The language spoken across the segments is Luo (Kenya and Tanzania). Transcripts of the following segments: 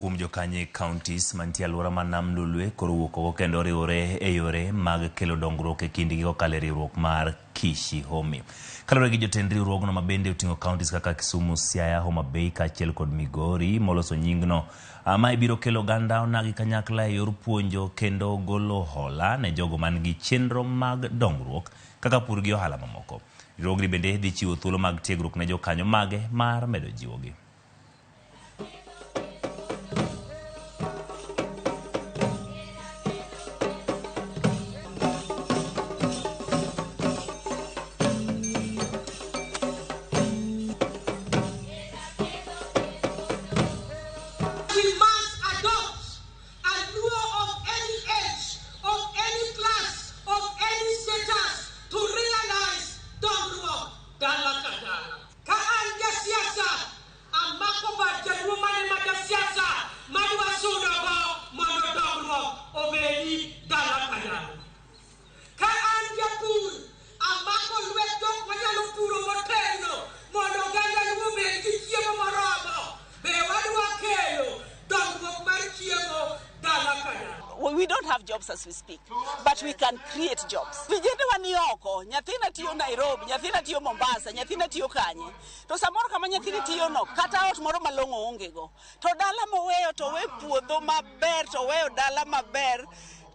Kuom jokanye counties mantie alwora mar Nam Lolwe koro wuok oko kendo oriwore e yore mag kelo dongruok e kindgi kokalo e riwruok mar Kishihomi. Kaluwore gi jotend riwruogno ma bende oting'o counties kaka Kisumu, Siaya, Homa Bay kaachiel kod Migori moloso nyingno. Mae biro kelo oganda onagi kanyakla e yor puonjo kendo golo hola ne jogo man gi chenro mag dongruok kaka pur gi ohala mamoko. Riwruogni bende dhi chiwo thuolo mag tiegruok ne jokanyo mage mar medo jiwogi. We must adopt a Luo of any age, of any class, of any status to realize dongruok dala ka dala. Ka an jasiasa, amako bad jaluo mane ma jasiasa madwa sudogo mondo dongruok obedi dala ka dala. Ka an japur, amako lwet jok manyalo puro motegno mondo oganda Luo obed gi chiemo moromo. Be wadwa kelo dongruok mar chiemo dala ka dala. We don't have jobs as we speak, but we can create jobs. Vijende wa ni oko, nyathina tiyo Nairobi, nyathina tiyo Mombasa, nyathina tiyo kanye. To samoro kama nyathini tiyo no, kata ot moro malong'o onge go. To dala moweyo to owe puodho maber, to oweyo dala maber,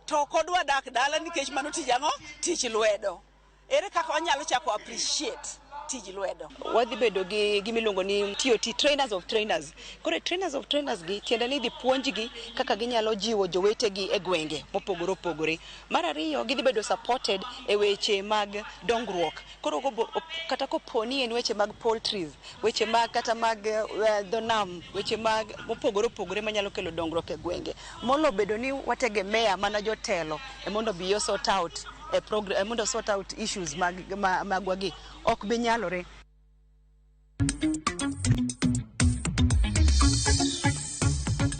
to ok odwa dak dala nikech mano tij ang'o? Tich lwedo. Ere kaka wanyalo chako appreciate tij lwedo? Wadhi bedo gi gimiluongo ni TOT, trainers of trainers. Koro trainers of trainers gi tiende ni idhi puonjgi kaka ginyalo jiwo jowetegi e gwenge mopogore opogore. Mar ariyo, gidhi bedo supported e weche mag dongruok. Koro kata kopo ni en weche mag poultries, weche mag kata mag dho nam, weche mag mopogore opogore manyalo kelo dongruok e gwenge. Molo bedo ni wategemea mana jotelo e mondo obi sort out e program, mondo sort out issues mag magwa gi ok bi nyalore.